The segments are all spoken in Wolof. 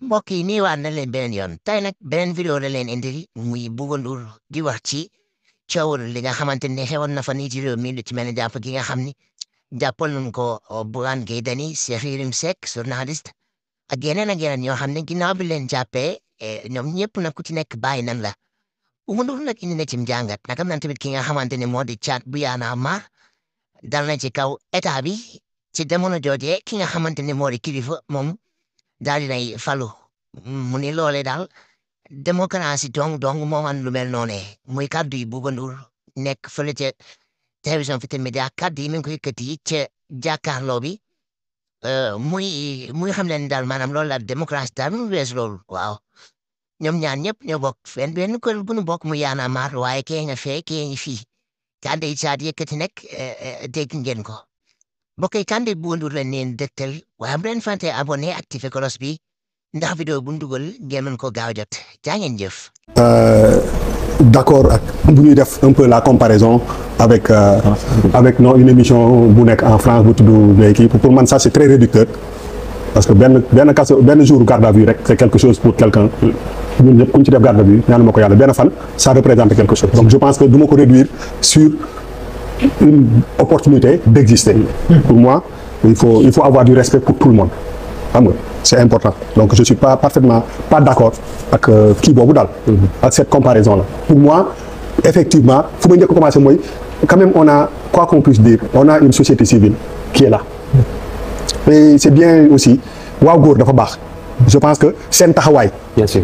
mbokk yi nuyuwaat na leen beneen yoon tey nag beneen vidéo la leen indil muy Bouba Ndour di wax ci coowul li nga xamante ne xewoon na fa nii ci réew mi lu ci mel ni jàpp gi nga xam ni jàppal nañ ko Bougane Gueye Dany Cheikh Yérim Seck journaliste ak yeneen ñoo xam ne ginnaaw bi leen jàppee ñoom ñëpp nag ku ci nekk bàyyi nan la Bouba Ndour nag indi na ci njàngat nag am na tamit ki nga xamante ne moo di caat bu yaana maar dal na ci kaw état bi ci jamono joojee ki nga xamante ne moo di kilifa moom daal di nay falu mu ni loolee daal démocratie dong moo man lu mel noonee muy kaddu yi Bouba Ndour nekk fële ca télévision Futurs Médias kaddu yi mi ngi koy yëkkati ca jàkkaarloo bi muy xam leen daal maanaam loolu la démocratie daal mu wees loolu waaw ñoom ñaar ñëpp ñoo bokk benn kuréel bu nu bokk mu yaana maar waaye kee nga fee kee nga fii kaddu yi caat yëkkati nag dégg ngeen ko mbokk yi kaddu yi Bouba Ndour la neen dëgtal waaye bu leen fàtte abonné activé cloche bi ndax vidéo bu ndugal ngeen mën ko gaaw jot jaa ngeen jëf. D'accord ak bu ñuy def un peu la comparaison avec non une émission bu nekk en France bu tudd léegi pour man ça c'est très réducteur parce que benn jour garde à vue rek c'est quelque chose pour quelqu'un ñun ñëpp ku ñu ci def garde à vue ñaanu ma ko yàlla benn fan ça représente quelque chose donc je pense que du ma ko réduire sur une opportunité d'exister. Pour moi il faut avoir du respect pour tout le monde xam nga. C'est important donc je suis pas d'accord ak kii boobu daal ak cette comparaison là pour moi effectivement fu ma njëkk commencer mooy quand même on a quoi qu'on puisse dire on a une société civile qui est là et c'est bien aussi waaw góor dafa baax je pense que seen taxawaay bien sûr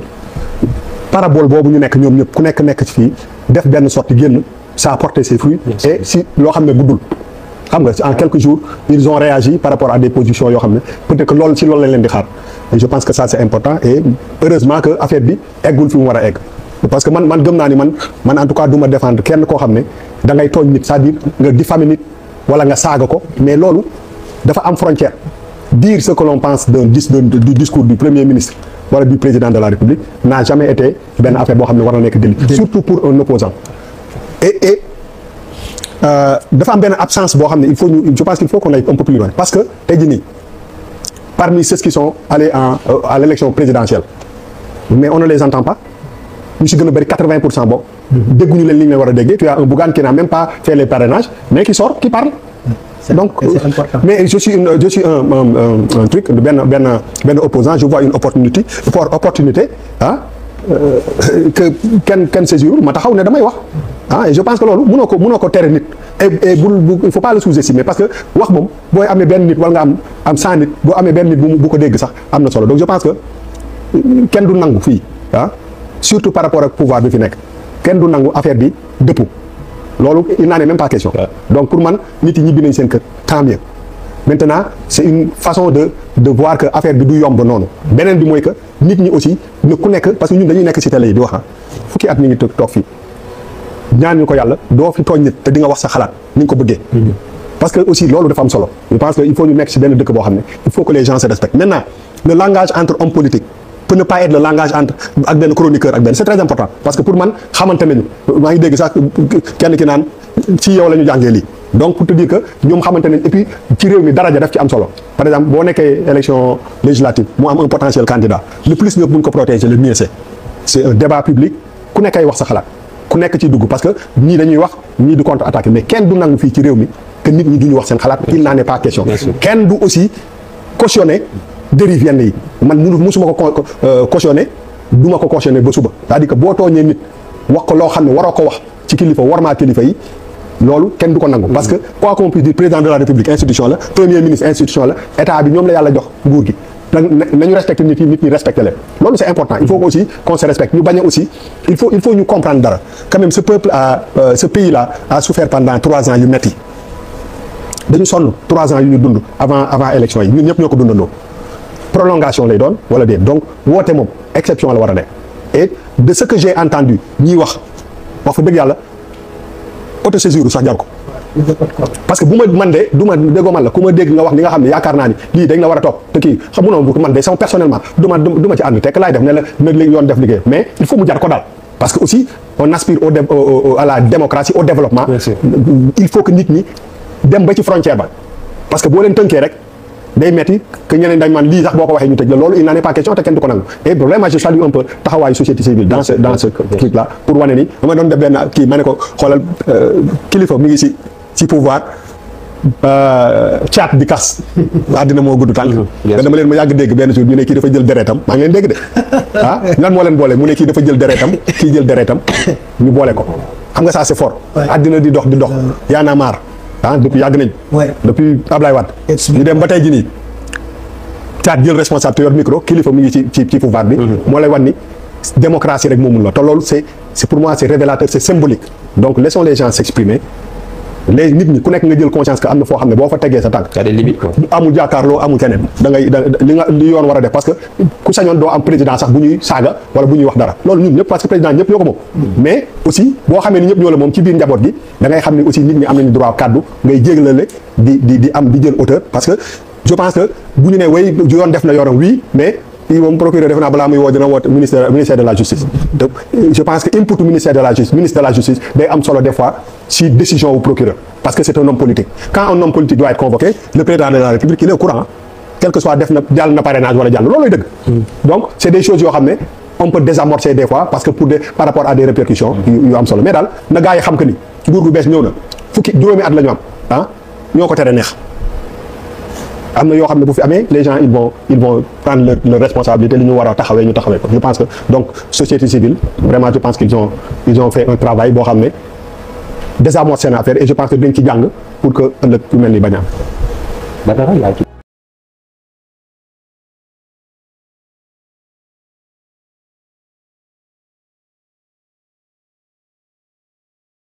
parabole boobu ñu nekk ñoom ñëpp ku nekk ci fii def benn sortie génn ça a porté ses fruits et si loo xam ne guddul xam nga en quelques jours ils ont réagi par rapport à des positions yoo xam ne peut-être que loolu ci loolu lañ leen di xaar et je pense que ça c'est important et heureusement que affaire bi eggul fi mu war a egg parce que man gëm naa ni man en tout cas du ma défendre kenn koo xam ne da ngay tooñ nit c'est-à-dire nga diffamer nit wala nga saaga ko mais loolu dafa am frontière dire ce que l'on pense du discours du premier ministre wala du président de la République n'a jamais été benn affaire boo xam ne war na nekk délit surtout pour un opposant et dafa am benn absence boo xam ne je pense qu'il faut qu'on aille un peu plus loin parce que tey jii nii parmi ceux qui sont allés à l'élection présidentielle mais on ne les entend pas ñu si gën a bëri 80% boobu dégguñu leen li ñu leen war a déggee tu as un Bougane qui n'a même pas fait les parrainages mais qui sort qui parle donc mais je suis un truc benn opposant je vois une opportunité que kenn saisirul ma taxaw ne damay wax et je pense que loolu mënoo ko tere nit et il faut pas le sous-estimer parce que wax moom booy amee benn nit wala nga am 100 nit boo amee benn nit bu ko dégg sax am na solo donc je pense que kenn du nangu fii surtout par rapport ak pouvoir bi fi nekk kenn du nangu affaire bi dëpp loolu il n'en est même pas question donc pour man nit yi ñibbi nañ seen kër tant mieux maintenant c'est une façon de voir que affaire bi du yomb noonu beneen bi mooy que nit ñi aussi ne ku nekk parce que ñun dañuy nekk ci télé yi di wax fukki at ni ngi toog fii ñaan ñu ko yàlla doo fi tooñ nit te di nga wax sa xalaat ni nga ko bëggee parce que aussi loolu dafa am solo je pense que il faut ñu nekk ci benn dëkk boo xam ne il faut que les gens se respectent maintenant le langage entre hommes politiques peut ne pas être le langage entre ak benn chroniqueur ak benn c'est très important parce que pour man xamante nañu maa ngi dégg sax kenn ki naan ci yow la ñu jàngee lii donc pour te dire que ñoom xamante nañ et puis ci réew mi daraja daf ci am solo par exemple boo nekkee élection législative mu am un potentiel candidat le plus nga buñ ko protéger le mieux c'est un débat public ku nekk ay wax sa xalaat ku nekk ci dugg parce que ñii dañuy wax ñii du contre attaquer mais kenn du nangu fii ci réew mi que nit ñi duñu wax seen xalaat il n'en est pas question kenn du aussi cautionner dérive yenn yi man musuma ko cautionner du ma ko cautionner ba suba c'est-à-dire que boo tooñee nit wax ko loo xam ne waroo ko wax ci kilifa warmaa kilifa yi loolu kenn du ko nangu parce que quoi qu'on puisse dire président de la République institution la premier ministre institution la état bi ñoom la yàlla jox nguur gi nañu respecter nit ñi respecter leen loolu c'est important il faut aussi qu'on se respecte ñu bañ a aussi il faut ñu comprendre dara quand même ce peuple ce pays là a souffert pendant 3 ans yu metti dañu sonn 3 ans yu ñu dund avant élection yi ñun ñëpp ñoo ko dundandoo prolongation lay doon wala déet donc woote moom exception la war a nekk et de ce que j'ai entendu ñiy wax fa dëgg yàlla autosaisir sax jar ko parce que bu ma man de du ma déggoo man la ku ma dégg nga wax li nga xam ne yaakaar naa ni lii dañ la war a topp te kii xam munoon bu man de sama personnellement du ma ci ànd tekk laay def ne la na yoon def liggéey mais il faut mu jar ko daal parce que aussi on aspire à la démocratie au développement il faut que nit ñi dem ba ci frontière ba parce que boo leen tënkee rek day metti que ñeneen dañ man lii sax boo ko waxee ñu tëj la loolu il n'en est pas question te kenn du ko nangu et vraiment je salue un peu taxawaayu société civile dans ce truc là pour wane ni dama doon def benn kii ma ne ko xoolal kilifa mi ngi si pouvoir caat di kas àddina moo gudd tànk dama leen ma yàgg dégg benn jour ñu ne kii dafa jël deretam maa ngi leen dégg de lan moo leen boole mu ne kii dafa jël deretam kii jël deretam ñu boole ko xam nga ça c'est fort àddina di dox Y'en a marre depuis yàgg nañ depuis Ablaye Wade ñu dem ba tey ji nii caat jël responsable te yor micro kilifa mi ngi ci pouvoir bi moo lay wan ni démocratie rek moomul la te loolu c'est pour moi c'est révélateur c'est symbolique donc laissons les gens s'exprimer léegi nit ñi ku nekk nga jël conscience que am na foo xam ne boo fa tegee sa tànk amul jàkkaarloo amul keneen li yoon war a def parce que ku sañoon doo am président sax bu ñuy saaga wala bu ñuy wax dara loolu ñun ñëpp parce que président ñëpp ñoo ko moom mais aussi boo xamee ni ñëpp ñoo la moom ci biir njaboot gi da ngay xam ne aussi nit ñi am nañu droit kàddu ngay jéglale di jël hauteur parce que je pense que bu ñu ne way yoon def na yoram oui mais fii moom procureur def naa balaa muy woo dina woote ministère de la justice donc je pense que input ministre de la justice day am solo des fois si décision au procureur parce que c'est un homme politique quand un homme politique doit être convoqué le président de la République il est au courant quel que soit def na jàll na parrainage wala jàll loolu lay dëgg donc c'est des choses yoo xam ne on peut désamorcer des fois parce que par rapport à des répercussions yu am solo mais daal na gars yi xam que ni nguur gu bees ñëw na juróomi at la ñu am ñoo ko tere neex am na yoo xam ne bu fi amee les gens ils vont prendre leur responsabilité li ñu war a taxawee ñu taxawee ko je pense que donc société civile vraiment je pense qu'ils ont fait un travail boo xam ne désamorcer seen affaire et je pense que dañ ci jàng pour que ëllëg yu mel ni bañ a am